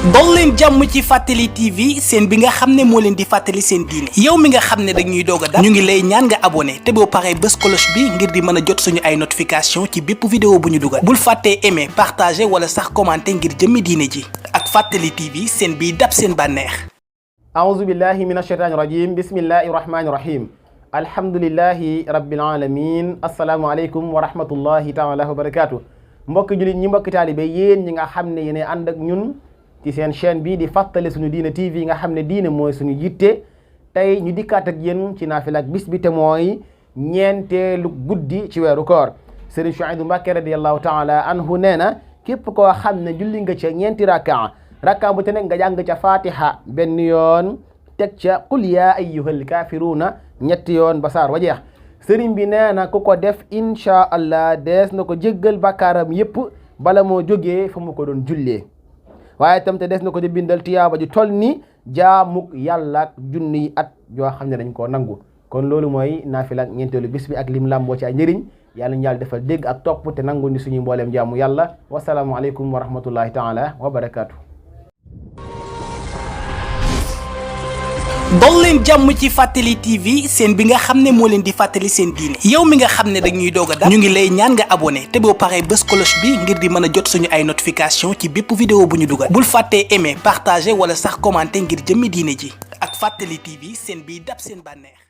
dol leen jàmm ci Fàttali TV seen bi nga xam ne moo leen di fàttali seen diine yow mi nga xam ne dañuy doog a dab ñu ngi lay ñaan nga abonné te boo paree bës cloche bi ngir di mën a jot suñu ay notification ci bépp vidéo bu ñu dugal bul fàttee aimer partager wala sax commenter ngir jëmmi diine ji ak Fàttali TV seen biy dab seen bànneex. a'uuzu billahi mina shaytaani rajiim bismillahi rahmaani rahiim alhamdulillahi rabbil alamin assalaamu aleykum wa rahmatullahi taala wa barakaatu. mbokki jullit ñi mbokki taalibe yéen ñi nga xam ne yéen ànd ak ñun ci seen chaîne bi di Fàttali suñu diine TV nga xam ne diine mooy suñu yitte tey ñu dikkaat ak yéen ci naafila ak bis bi te mooy ñeenteelu guddi ci weeru koor. Sëriñ Shuaybu Mbàkke radiyallahu taala anhu nee na képp koo xam ne julli nga ca ñeenti rakka bu te nekk nga jàng ca fatiha benn yoon teg ca qul yaa ayyuhal kaafiruuna ñetti yoon ba saar wa jeex. sëriñ bi nee na ku ko def inchaa allah dees na ko jéggal bakkaaram yépp bala moo jógee fa mu ko doon jullee waaye itam te des na ko di bindal tiyaaba ju toll ni jaamuk yàlla ak junniy at yoo xam ne dañ koo nangu. kon loolu mooy naafila ak ñeenteelu bis bi ak lim làmboo ci ay njëriñ yàlla ñu yàlla defal dégg ak topp te nangu ni suñuy mbooleem jaamu yàlla wasalaamu aleykum wa rahmatullahi taala wa barakaatu. dol leen jàmm ci Fàttali TV seen bi nga xam ne moo leen di fàttali seen diine yow mi nga xam ne dañuy doog a dab ñu ngi lay ñaan nga abonné te boo paree bës cloche bi ngir di mën a jot suñu ay notification ci bépp vidéo bu ñu dugal bul fàttee aimer partager wala sax commenter ngir jëmmi diine ji ak Fàttali TV seen biy dab seen bànneex.